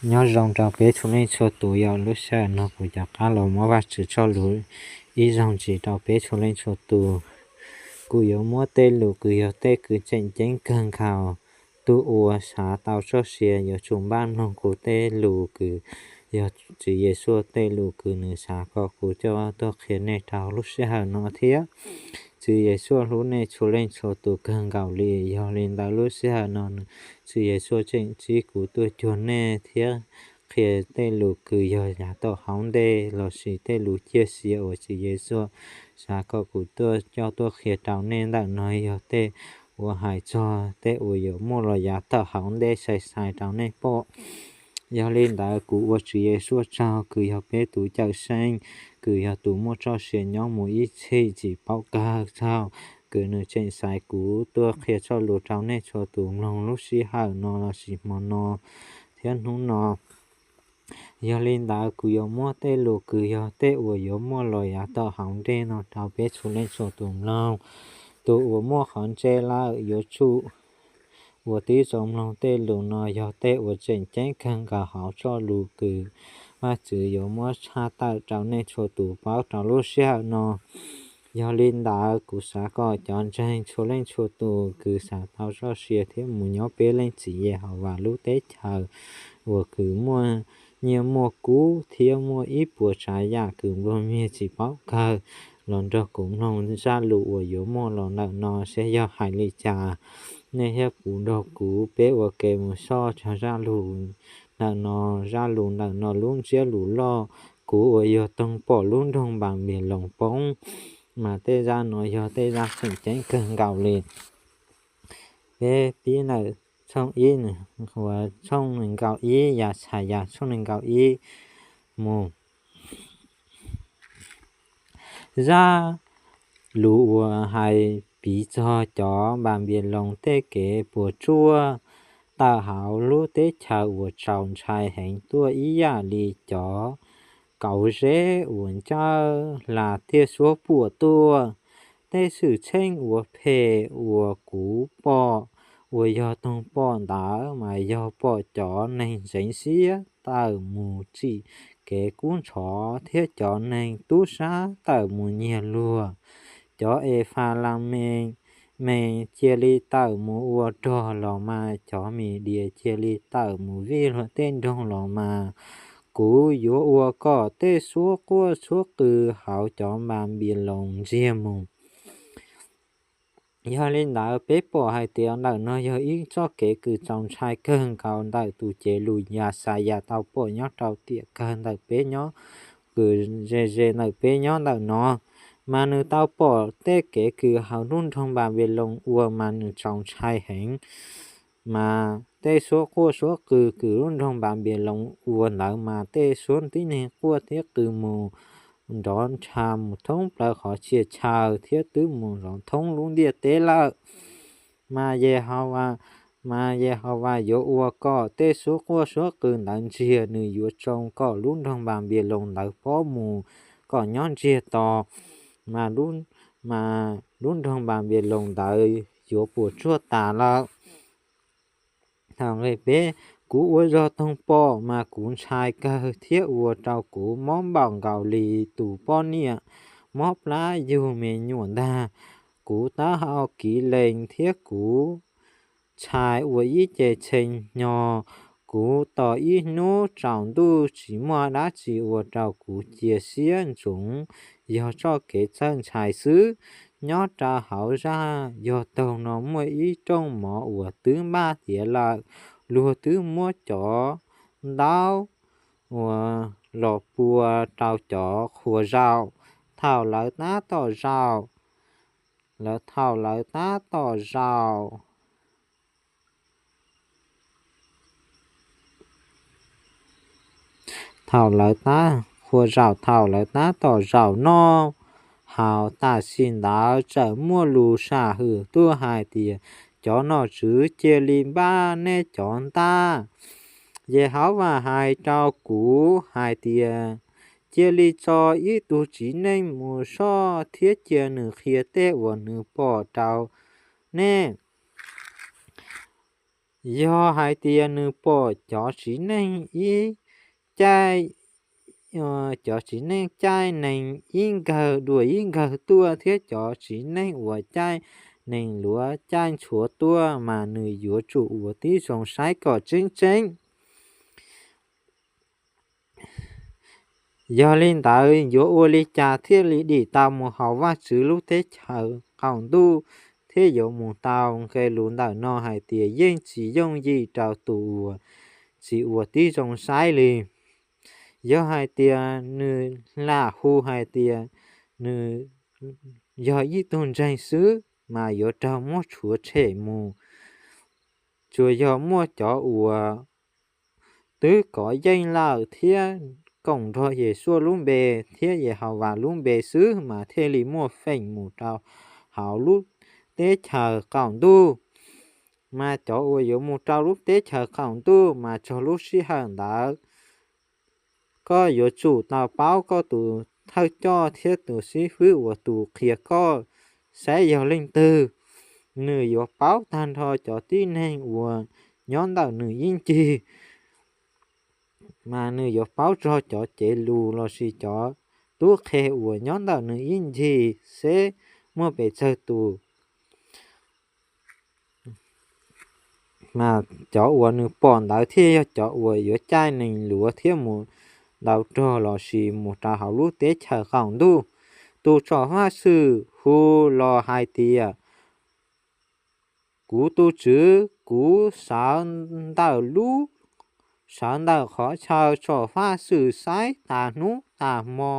Nyob zoo rau peb txhua leej txhua tus, yog lub sij hawm no kuv rov qab los muab Vajtswv txoj lus ib zaug ntxiv rau peb txhua leej txhua tus. Kuv yuav muab tej lus kws yog tej kws tseem ceeb kawg nkaus. Tus uas xav tau txoj sia yuav tsum npaj mloog kuv tej lus kws yog Tswv Yexus tej lus kws nws xav kom kuv coj tuaj qhia nej rau lub sij hawm no thiab. Tswv Yexus hlub nej txhua leej txhua tus kawg nkaus li, yog li ntawd lub sij hawm no Tswv Yexus tseem txib kuv tuaj cuag nej thiab qhia tej lus kws yog yav tom hauv ntej lossis tej lus ciaj sia uas Tswv Yexus xav kom kuv tuaj coj tuaj qhia rau nej ntawm no yog tej uas hais txog tej uas yuav muaj los yav tom hauv ntej sai sai rau nej pom. Yog li ntawd kuv ua Tswv Yexus tsaug kws yog peb tus cawm seej, kws yog tus muaj txoj sia nyob mus ib txhis tsis paub kawg txog, kws nws tseem xaiv kuv tuaj qhia txoj lus rau nej txhua tus mloog lub sij hawm no lossis hmo no thiab hnub no. Yog li ntawd kuv yuav muab tej lus kws yog tej uas yuav muaj los yav tom hauv ntej no rau peb txhua leej txhua tus mloog. Tus uas muaj qhov ntsev lawm yuav tsum ua tib zoo mloog tej lus no, yog tej uas tseem ceeb kawg nkaus hauv txoj lus kws Vajtswv yuav muab tshaj tawm rau nej txhua tus paub rau lub sij hawm no. Yog li ntawd kuv xav kom cov ntseeg txhua leej txhua tus kws xav tau txoj sia thiab mus nyob peb Leej Txiv Yehauvas lub teb chaws uas kws muaj nyiaj muaj kub thiab muaj ib puas tsav yam kws nplua miag tsis paub kawg los nrog kuv mloog zaj lus uas yuav muaj los ntawm no saib yog hais li cas. Nej thiab kuv nrog kuv peb ua ke mus soj txog zaj lus ntawm no, zaj lus ntawm no lub ntsiab lus loj, kuv uas yog toog pom lub nroog Npanpiloos poob, mas tej zaj no yog tej zaj tseem ceeb kawg nkaus li. Peb pib ntawm tshooj ib, tshooj nees nkaum ib, Yaxayas tshooj nees nkaum ib mus. Zaj lus uas hais piv txog cov Npanpiloos tej kev puas tsuaj tawm hauv lub teb chaws uas txaus ntshai heev tuaj ib yam li cov kauv zeb uas ncawj hla tiaj suab puam tuaj. Tej xwm txheej uas phem uas kuv pom uas yog toog pom ntawd mas yog pom cov neeg ntxeev siab tawm mus tsim kev kub ntxhov thiab cov neeg tub sab tawm mus nyiag luag. Cov Efalamees cia li tawm mus ua rog los mas, cov Midias cia li tawm mus vij luag tej nroog los mas. Kuv yuav ua kom tej suab quaj suab qw hauv cov Npanpiloos ntsiag mus. Yog li ntawd peb pom hais tias ntawm no yog ib txoj kev kws txaus ntshai kawg nkaus ntawm tus cev lus Yaxayas tau pom nyob rau tiam kawg ntawm peb nyob, kws ze ze ntawm peb nyob ntawm no. Mas nws tau pom tej kev kws hauv lub nroog Npanpiloos ua mas nws txaus ntshai heev. Mas tej suab quaj suab qw kws lub nroog Npanpiloos ua ntawd mas tej suab tib neeg quaj tib qw mus nrov ntsha mus thoob plaws qhov txhia chaw thiab twb mus zov thoob lub ntiaj teb lawm. Mas Yehauvas, mas Yehauvas yuav ua kom tej suab quaj suab qw ntawd ntsiag, nws yuav tsoo kom lub nroog Npanpiloos ntawd pob mus kom nyob ntsiag to, mas lub, mas lub nroog Npanpiloos ntawd yuav puas tsuaj tas lawm. Thaum nqe peb, kuv ua zog toog pom mas kuv ntshai kawg thiab ua rau kuv mob npaum nkaus li tus poj niam mob plab yug me nyuam ntag. Kuv taub hau kiv lees thiab kuv ntshai ua ib ce txhee hnyo. Kuv tos ib hnub tsaus ntuj tsis muaj dab tsi ua rau kuv cia siab ntsoov, yog txoj kev txhawj ntshai xwb. Nyob rau hauv zaj yog taug no muaj ib rooj mov uas twb npaj tiav lawm, luag twb muab cov ntaub uas los pua rau cov qhua zaum. Thaum lawv tab tom zaum, lawv, thaum lawv tab tom zaum, thaum lawv tab, qhua zaum, thaum lawv tab tom zaum noj haus tam sim ntawd txawm muaj lus sam hwm tuaj hais tias, cov nom tswv, cia li npaj nej cov ntaj. Yehauvas hais rau kuv hais tias, cia li tso ib tug txiv neej mus soj thiab cia nws qhia tej uas nws pom rau nej. Yog hais tias nws pom cov txiv neej ib caij, cov txiv neej caij nees ib nkawg dua ib nkawg tuaj thiab cov txiv neej uas caij nees luav caij ntshuav tuaj mas nws yuav tsum ua tib zoo saib kom tseeb tseeb. Yog li ntawd yuav ua li cas thiaj li dim tau mus hauv Vajtswv lub teb chaws qaum ntuj, thiab yuav mus tau? Nqe lus ntawm no hais tias yeej tsis yooj yim rau tus uas tsis ua tib zoo saib li. Yog hais tias nws lam hu hais tias nws yog ib tug ntseeg xwb mas yuav raug muab tshuav tshem mus. Tsuas yog muaj cov uas twb kov yeej lawm thiab koom nrog Yesuas lub npe thiab Yehauvas lub npe xwb mas thiaj li muaj feem mus rau hauv lub teb chaws qaum ntuj. Mas cov uas yuav mus rau lub teb chaws qaum ntuj mas txog lub sij hawm ntawd koj yuav tsum tau paub koj tus thawj coj thiab tus xib fwb uas tus qhia koj saib yog leej twg. Nws yuav paub tag nrho cov tib neeg uas nyob ntawm nws ib ncig, mas nws yuav paub txog cov cev lus lossis cov tub qhe uas nyob ntawm nws ib ncig seb muaj pes tsawg tus. Mas cov uas nws pom ntawd thiaj yog cov uas yuav caij nees luav thiab mus ntaus rog lossis mus rau hauv lub teb chaws qaum ntuj. Tus tsom faj xwm hu los hais tias, kuv tus tswv, kuv sawv ntawm lub, sawv ntawm qhov chaw tsom faj xwm saib tas hnub tas hmo,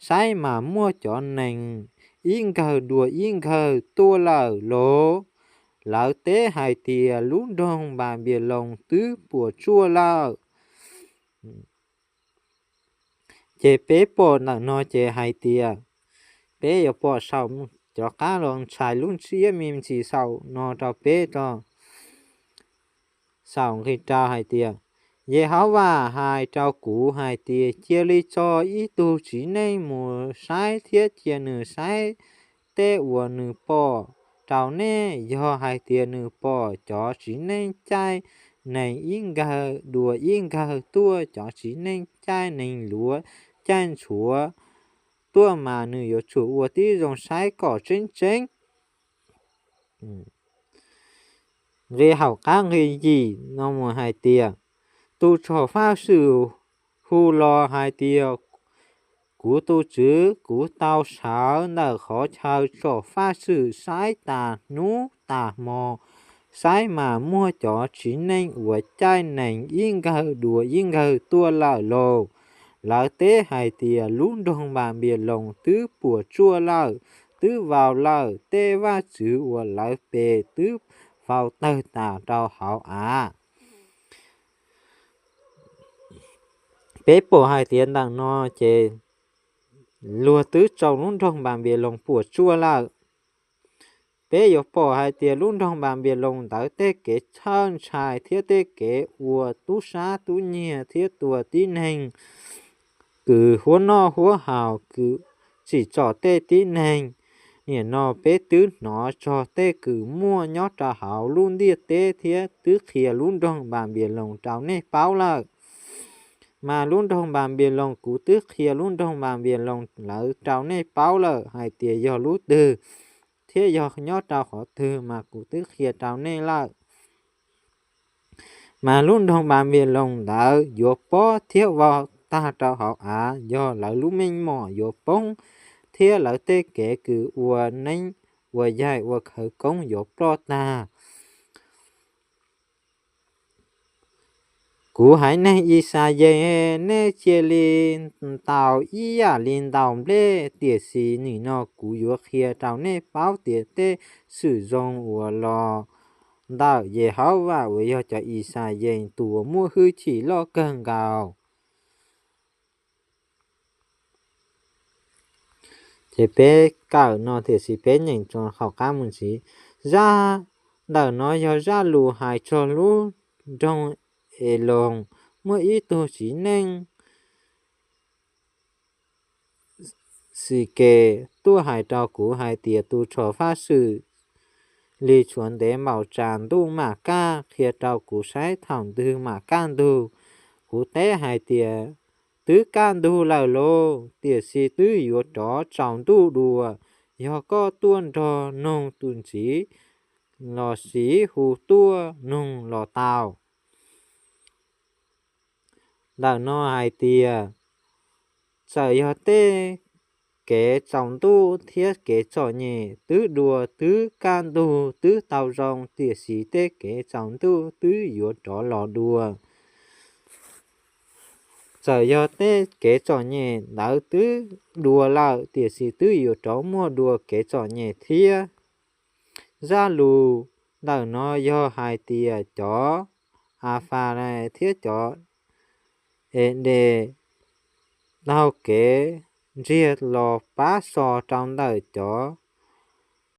saib mas muaj cov nees ib nkawg dua ib nkawg tuaj lawm lauj. Lawv teb hais tias lub nroog Npanpiloos twb puas tsuaj lawm. Ces peb pom ntawm no ces hais tias, peb yuav pom saum, rov qab los ntshai lub ntsiab me ntsis saum no rau peb tso. Saum nqe rau hais tias, Yehauvas hais rau kuv hais tias, cia li tso ib tug txiv neej mus saib thiab cia nws saib tej uas nws pom rau nej. Yog hais tias nws pom cov txiv neej caij nees ib nkawg dua ib nkawg tuaj, cov txiv neej caij nees luav caij ntshuav tuaj mas nws yuav tsum ua tib zoo saib kom tseeb tseeb. Nqe hauv qab nqe yim no mus hais tias, tus tsom faj xwm hu los hais tias, kuv tus tswv, kuv tau sawv ntawm qhov chaw tsom faj xwm saib tas hnub tas hmo, saib mas muaj cov txiv neej uas caij nees ib nkawg dua ib nkawg tuaj lawm lauj. Lawv teb hais tias, lub nroog Npanpiloos twb puas tsuaj lawm, twb vau lawm, tej vaj tswv uas lawv pe twb vau tawg tas rau hauv av. Peb pom hais tias ntawm no ces luag twb tso lub nroog Npanpiloos puas tsuaj lawm. Peb yuav pom hais tias lub nroog Npanpiloos ntawd tej kev txhawj ntshai thiab tej kev ua tub sab tub nyiag thiab tua tib neeg, kws huab noj huab haus, kws tsim txom tej tib neeg, nim no peb twb hnov txog tej kws muaj nyob rau hauv lub ntiaj teb thiab twb qhia lub nroog Npanpiloos rau nej paub lawm. Mas lub nroog Npanpiloos, kuv twb qhia lub nroog Npanpiloos ntawd rau nej paub lawm hais tias yog lub twg thiab yog nyob rau qhov twg mas kuv twb qhia rau nej lawm. Mas lub nroog Npanpiloos ntawd yuav pob thiab vau tag rau hauv av, yog lawv lub meej mom yuav poob thiab lawv tej kev kws ua neeb ua yaig ua khawv koob yuav ploj tag. Kuv haiv neeg Yixalayees, nej cia li ntaus ib yam li ntaus nplej, tiam sis nim no kuv yuav qhia rau nej paub tias tej xwm zoo uas los ntawm Yehauvas uas yog cov Yixalayees tus uas muaj hwj chim loj kawg nkaus. Ces peb kawm no tiam sis peb nyeem tso hauv qab mus ntxiv. Zaj ntawm no yog zaj lus hais txog lub nroog Eloos, muaj ib tug txiv neej Xikes tuaj hais rau kuv hais tias tus tsom faj xwm li tshuav ntev npaum tsam ntuj mam kaj, qhia rau kuv saib thaum twg mam kaj ntug. Kuv teb hais tias, twb kaj ntug lawm lauj, tiam sis twb yuav rov tsaus ntuj dua. Yog koj tuaj nrog noog tus ntxiv los sis hu tuaj noog los tau. Ntawm no hais tias, txawm yog tej kev tsaus ntuj thiab kev txom nyem twb dua twb kaj ntug twb tau zoo, tiam sis tej kev tsaus ntuj twb yuav rov los dua. Txawm yog tej kev txom nyem ntawd twb dua lawm, tiam sis twb yuav rov muaj dua kev txom nyem thiab. Zaj lus ntawm no yog hais tias cov Afalais thiab cov Edes taug kev ntsiag los pab so rau ntawm cov